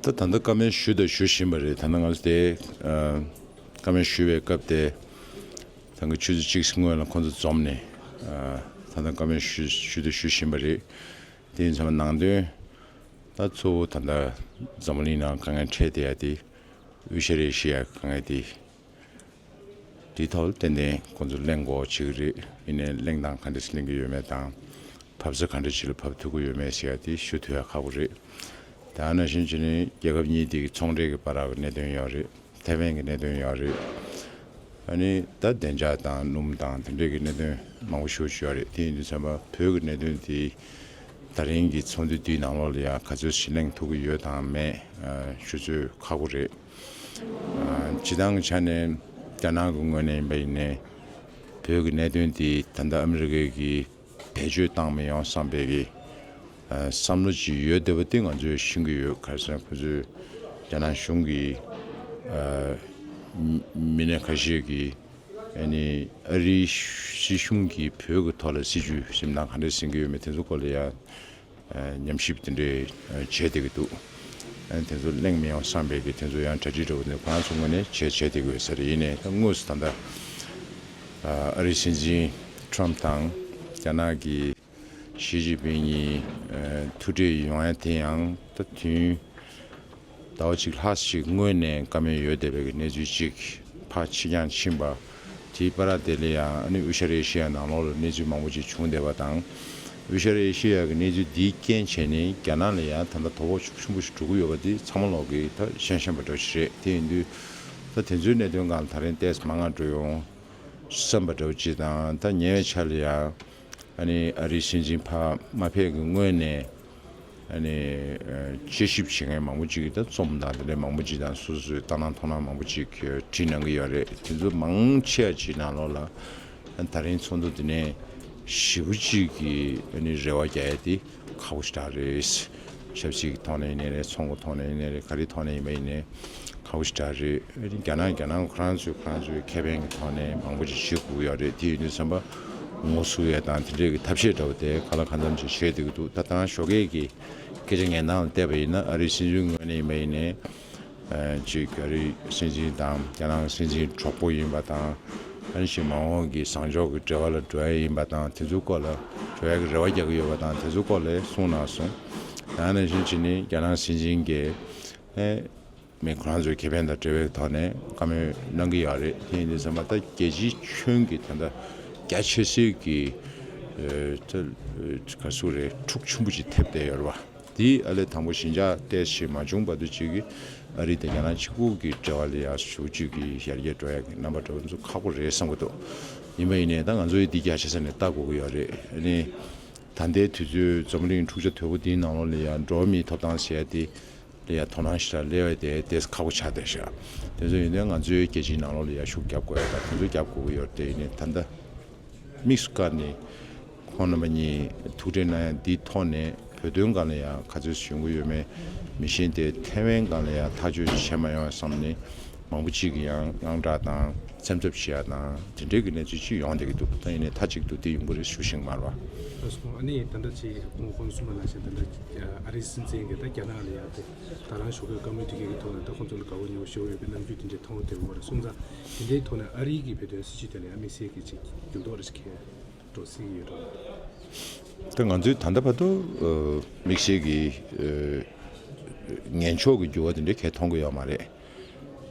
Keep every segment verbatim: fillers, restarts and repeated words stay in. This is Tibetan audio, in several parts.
ད་ལྟ་བཀའ་མོལ་ཞུས་དང་ཞུ་བཞིན་པ་རེད། ད་ལྟ་ང་ཚོ་དེ་ཨ་བཀའ་མོལ་ཞུ་བའི་སྐབས་དེ་ད་གི་ཆུ་ཚོད་གཅིག་སྔོན་ལ་ཁོང་ཚོ་འཛོམས་ནས་ཨ་ད་ལྟ་བཀའ་མོལ་ཞུ་ཞུ་དང་ཞུ་བཞིན་པ་རེད། དེ་ཡིན་ཚང་མ་ནང་དོན་ད་གཙོ་བོ་ད་ལྟ་འཛམ་བུ་གླིང་ནང་དཀའ་ངལ་འཕྲད་བསྡད་ཡ་དེ་དབུས་ཤར་ཨེ་ཤི་ཡ་དཀའ་ངལ་དེ། དེའི་ཐོག་ཏན་ཏན་ཁོང་ཚོ་གླེང་དགོས་ཅིག་རེད། ཡིན་ནའི་གླེང་སྟངས་ག་འདྲ་ཞིག་གླེང་གི་ཡོད་མེད་དང་། བབས་ས་ག་འདྲ་ཞིག་ལ་བབས་ཐུབ་ཀྱི་ཡོད་མེད་ཟེར་ཡ་དེ་ཞུ་ཐུབ་ཡ་ཁག་པོ་རེད། དེ་ནང་བཞིན་བྱས་ནས་རྒྱལ་ཁབ་གཉིས་དེ་གི་ཚོང་འབྲེལ་གྱི་བར་གྱི་གནད་དོན་ཡོད་རེད། ཐའེ་ཝན་གྱི་གནད་དོན་ཡོད་རེད། ཨ་ནི་ད་བདེ་འཇགས་དང་སྣུམ་དང་དེ་འདྲས་ཀྱི་གནད་དོན་མང་པོ་ཞེ་པོ་ཅིག་ཡོད་རེད། དེ་ཡིན་དུས་ཙམ་པ་བོད་ཀྱི་གནད་དོན་དེ་ད་རིང་གི་ཚོགས་འདུ་འདིའི་ནང་ལོགས་ལ་ཡང་ག་ཚོད་ཞིག་གླེང་ཐུབ་ཀྱི་ཡོད་དང་མེད་ཨ་ཞུ་ཚོད་ཁག་པོ་རེད། ཨ་སྤྱི་བཏང་གི་ཆ་ནས་རྒྱ་ནག་གི་ངོས་ནས་ཡིན་པ་ཡིན་ནའི་བོད་ཀྱི་གནད་དོན་འདི་ད་ལྟ་ཨ་མི་རི་ཀའི་གི་བེད་སྤྱོད་བཏང་མི་ཡོང་བསམ་པའི་གི་ཨ་བསམ་བློ་ཅིག་ཡོད་བསྡད་པ་དེ་ང་ཚོས་ཤེས་ཀྱི་ཡོད། ག་རེ་ཟེར་ན་ཁོ་ཚོས་རྒྱ་ནག་གཞུང་གི་ཨ་མི་སྣ་ཁ་ཤས་ཀྱིས་ཨ་ནི་ཨ་རིའི་སྲིད་གཞུང་གིས་བོད་ཀྱི་ཐོག་ལ་སྲིད་ཇུས་འཛིན་སྟངས་ག་འདྲས་ཟིན་གྱི་ཡོད་མེད་དེ་ཚོ་སྐོར་ལ་ཡང་ཨ་ཉམས་ཞིབ་དེ་འདྲས་ཨ་བྱས་བསྡད་ཀྱི་འདུག་ཨ་ནི་དེ་ཚོ་གླེང་མི་ཡོང་བསམ་པའི་གི་དེ་ཚོ་ཡང་གྲ་སྒྲིག་འདྲ་བོ་འདི་ཁོ་རང་ཚོ་ངོས་ནས་བྱས་བྱས་བསྡད་ཀྱི་ཡོད་ས་རེད། ཡིན་ནའི་ད་དངོས་སུ་ད་ལྟ་ཨ་ཨ་རིའི་སྲིད་འཛིན་ཁྲོམ་དང་རྒྱ་ནག་གི་ཞི་ཅིན་ཕིང་གཉིས་ཨ་ཐུག་འཕྲད་ཡོང་ཡ་དེ་ཡང་ད་དུས་ཡུན་ཟླ་བ་གཅིག་ལྷག་ཞིག་སྔོན་ནས་བཀའ་མོལ་ཡོད་བསྡད་པའི་གནས་ཚུལ་ཅིག་ཕར་ཕྱི་འགྱངས་ཕྱིན་པ། དེའི་བར་དེ་ལ་ཡང་ཨ་ནི་དབུས་ཤར་ཨེ་ཤི་ཡ་ནང་ལོགས་ལ་གནས་ཚུལ་མང་པོ་ཅིག་བྱུང་བསྡད་པ་དང་། དབུས་ཤར་ཨེ་ཤི་ཡ་གི་གནས་ཚུལ་འདིའི་རྐྱེན་བྱས་ནས་རྒྱ་ནག་ལ་ཡང་ད་ལྟ་དོ་ཕོག་ཤུགས་ཆེན་པོ་ཞིག་འགྲོ་གི་ཡོད་པ་འདི་ཚང་མ་ལོག་གིས་ད་ཤེས་ཤེས་པ་འདྲ་ཞིག་རེད། དེ་ཡིན་དུས་ད་དེ་ཚོའི་གནད་དོན་སྒང་ལ་ད་རིང་ཏོག་ཙམ་མང་ང་འགྲོ་ཡོང་བསམ་པ་འདྲ་བོ་ཅིག་དང་། ད་ཉེ་བའི་ཆར་ལ་ཡང་ཨ་ནི་ཨ་རིའི་སྲིད་འཛིན་ཕར་མ་ཕེབས་ཀྱི་སྔོན་ནས་ཨ་ནི་ཨ་དཔྱད་ཞིབ་བྱེད་མཁན་མང་པོ་ཅིག་གིས་ད་རྩོམ་དང་དེ་འདྲའི་མང་པོ་ཅིག་དང་སོ་སོའི་ལྟ་སྣང་མཐོང་སྣང་མང་པོ་ཅིག་བྲིས་གནང་གི་ཡོད་རེད། དེ་ཚོ་མང་ཆེ་བ་ཅིག་ནང་ལོགས་ལ་ཨ་ད་རིང་ཚོགས་འདུ་དེ་ནས་ཞེ་པོ་ཅིག་གིས་ཨ་ནི་རེ་བ་རྒྱག་ཡ་དེ་ཁག་པོ་ཞེ་དྲག་རེད། ཆབ་སྲིད་ཀྱི་ཐོག་ནས་ཡིན་ནའི་རེད། ཚོང་གི་ཐོག་ནས་ཡིན་ནའི་རེད། ག་རེའི་ཐོག་ནས་ཡིན་པ་ཡིན་ནའི་ཁག་པོ་ཞེ་དྲག་རེད། རྒྱ་ནག་རྒྱ་ནག་ཁོ་རང་ཚོས་ཁོ་རང་ཚོའི་ཁེ་ཕན་གྱི་ཐོག་ནས་མང་པོ་ཞིག་བྱེད་དགོས་ཀྱི་ཡོད་རེད། དེ་ཡིན་དུས་ཙམ་པ་ངོ་ཚུགས་ཡས་དང་དེ་འདྲས་ཀྱི་ཐབས་ཤེས་འདྲ་བོ་དེ་ག་ལ་གང་འཚམ་ཞིག་བྱེད་བསྡད་ཀྱི་འདུག་ད་ལྟ་ཞོགས་ཀས་ཀྱི་སྐད་ཆ་ཉན་སྟངས་ལ་བལྟས་པ་ཡིན་ན་ཨ་རིའི་སྲིད་འཛིན་ངོས་ནས་ཡིན་པ་ཡིན་ནའི་ཅིག་ཨ་རིའི་སྲིད་འཛིན་དང་རྒྱ་ནག་གི་སྲིད་འཛིན་གྲོགས་པོ་ཡིན་པ་དང་། ཨ་ནི་ཞིག་མ་འོངས་ཀྱི་བཟང་ཕྱོགས་ཀྱི་འབྲེལ་བ་ལ་འགྲོ་ཡ་ཡིན་པ་དང་། དེ་ཚོའི་སྐོར་ལ་འགྲོ་ཡ་གི་རེ་བ་རྒྱག་གི་ཡོད་པ་དང་། དེ་ཚོའི་སྐོར་ལ་གསུངས་གནང་སོང་། ད་ནང་བཞིན་བྱས་ནས་རྒྱ་ནག་སྲིད་འཛིན་གྱིས་ཨེ་མི་ཁོ་རང་ཚོའི་ཁེ་ཕན་དང་འབྲེལ་བའི་ཐོག་ནས་བཀའ་མོལ་གནང་གི་ཡོད་རེད། དེ་ཡིན་དུས་ཙམ་པ་ད་རྒྱལ་སྤྱིའི་ཁྱོན་གྱི་ད་ལྟ་རྒྱ་ཆེ་སའི་གི་ཨེ་ད་ག་ཟེར་རེད། འཁྲུག་ཆེན་པོ་ཅིག་ཐེབས་བསྡད་ཡོད་རེད་བ། དེ་ཨ་ལས་དང་པོ་ཞི་འཇགས་ཏོག་ཙམ་མ་བྱུང་བར་དུ་ཅིག་གི་ཨ་རི་དང་རྒྱ་ནག་གཅིག་པུ་གི་འབྲེལ་བ་ལ་ཡང་ཞེ་པོ་ཅིག་གི་ཡར་རྒྱས་འགྲོ་ཡ་གི་རྣམ་པ་འདྲ་བོ་ཚོ་ཁག་པོ་རེད་བསམ་གྱི་འདུག་ཡིན་པ་ཡིན་ནའི་ད་ང་ཚོ་ཡི་འདི་རྒྱ་ཆེ་ས་ནས་ལྟ་དགོས་ཀྱི་ཡོད་རེད། ཨ་ནི་ད་ལྟའི་དུས་ཚོད་འཛམ་གླིང་འཁྲུག་ཆ་དོད་པོ་འདིའི་ནང་ལོགས་ལ་ཡང་འགྲོ་བ་མིའི་ཐོབ་ཐང་ཟེར་ཡ་དེ་ལ་ཡང་དོ་སྣང་ཞེ་དྲག་སླེབས་ཡ་དེ་ཏོག་ཙམ་ཁག་པོ་ཆགས་བསྡད་ཤག་དེ་ཚོ་ཡིན་ནའི་ང་ཚོའི་རྒྱལ་སྤྱིའི་ནང་ལོགས་ལ་ཡང་ཤུགས་རྒྱབ་དགོས་ཡ་དང་དེ་ཚོ་རྒྱབ་དགོས་ཀྱི་ཡོད་རེད། དེ་ཡིན་ནའི་ད་ལྟ། དམིགས་སུ་བཀར་ནས་ཁོང་རྣམ་པ་གཉིས་ཐུག་འཕྲད་གནང་ཡ་འདིའི་ཐོག་ནས་བོད་དོན་སྒང་ལ་ཡང་ག་ཚོད་ཞུ་གི་ཡོད་མེད་མི་ཤེས། དེ་ཐའེ་ཝན་སྒང་ལ་ཡང་ཐག་གཅོད་བྱས་མ་ཡོང་བསམ་ནས་མང་པོ་ཅིག་གིས་ཡང་དངངས་སྐྲག་དང་སེམས་འཚབ་བྱེད་ཡ་དང་དེ་འདྲའི་གི་གནས་ཚུལ་ཅིག་ཡོང་བསྡད་ཀྱི་འདུག་ད་ཡིན་ནའི་མཐའ་གཅིག་ཏུ་དེ་ཡོང་གི་རེད་ཞུ་ཤེས་མ་རེད་བ། ལགས་སོ། ཨ་ནི་ད་ལྟ་ཅིག་ཁོང་ཁོང་གསུངས་པ་ནང་བཞིན་ད་ལྟ་ཨ་རིའི་སྲིད་འཛིན་གྱིས་ད་རྒྱ་ནག་ལ་ཡང་དེ་ད་རང་ཞོགས་ཀས་བཀའ་མོལ་དེ་གའི་ཐོག་ནས་ད་ཁོང་ཚོ་ལ་དགའ་པོ་ཉེ་པོ་ཞེ་པོ་ཡོད་པའི་རྣམ་འགྱུར་དེ་འདྲའི་མཐོང་བསྡད་ཡོད་རེད། སོང་ཙང་དེ་འདྲའི་ཐོག་ནས་ཨ་རིའི་གི་བོད་དོན་སྲིད་བྱུས་དེ་ལ་ཡང་དམིགས་བསལ་གྱི་ཅིག་འགྱུར་ལྡོག་རེ་ཞིག་འགྲོ་སྲིད་ཀྱི་ཡོད་རེད། ད་ང་ཚོས་ད་ལྟ་བར་དུ་ཨ་དམིགས་བསལ་གྱི་ཨ་ངན་ཕྱོགས་ཀྱི་འགྱུར་བ་དེ་འདྲ་གང་ཡང་མཐོང་གི་ཡོད་མ་རེད།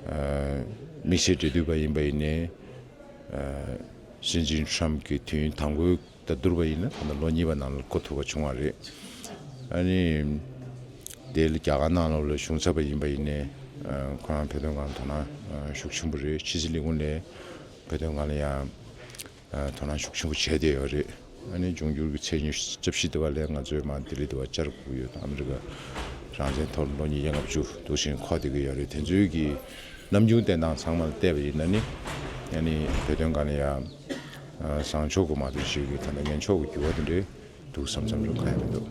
ཨ་དམིགས་བསལ་འབྲེལ་མཐུད་པ་ཡིན་པ་ཡིན་ནའི་ཨ་སྲིད་འཛིན་ཊམ་གྱི་དུས་ཡུན་དང་པོའི་ད་བསྡུར་བ་ཡིན་ན་ད་ལྟ་ལོ་གཉིས་པ་ནང་ལ་འགོ་ཐུག་པ་བྱུང་བ་རེད། ཨ་ནི་དེ་ལ་རྒྱ་གར་ནང་ལོགས་ལ་གཞུང་ཚབ་པ་ཡིན་པ་ཡིན་ནའི་ཨ་ཁོ་རང་བོད་དོན་སྒང་དོ་སྣང་ཨ་ཤུགས་ཆེན་པོ་རེད། ཕྱི་སྲིད་ལས་ཁུངས་ནས་བོད་དོན་སྒང་ལ་ཡང་ཨ་དོ་སྣང་ཤུགས་ཆེན་པོ་བྱས་བསྡད་ཡོད་རེད། ཨ་ནི་འབྱུང་འགྱུར་གྱི་ཚེས་ཉི་ཤུ་རྩ་བཞི་དེ་བ་ལས་ང་ཚོས་མར་ལྡི་ལི་དེ་བ་བཅར་དགོས་ཀྱི་ཡོད། ཨ་མི་རི་ཀ་རང་བཙན་ཐོག་ལ་ལོ་ཉིས་བརྒྱ་ལྔ་བཅུ་འདུག་བཞིན་འཁོར་བསྡད་ཀྱི་ཡོད་རེད། དེ་ཚོའི་གི་ནམ་རྒྱུན་བསྟན་སྟངས་ཚང་མ་ལ་བལྟས་པ་ཡིན་ན་ནི་ཨ་ནི་བོད་དོན་སྒང་ལ་ཡང་ཨ་བཟང་ཕྱོགས་ཀྱི་མ་གཏོགས་ཞིག་གི་ད་ལྟ་ངན་ཕྱོགས་ཀྱི་འགྱུར་བ་དེ་འདྲའི་འདུག་བསམ་བསམ་བློ་གང་ཡང་མི་འདུག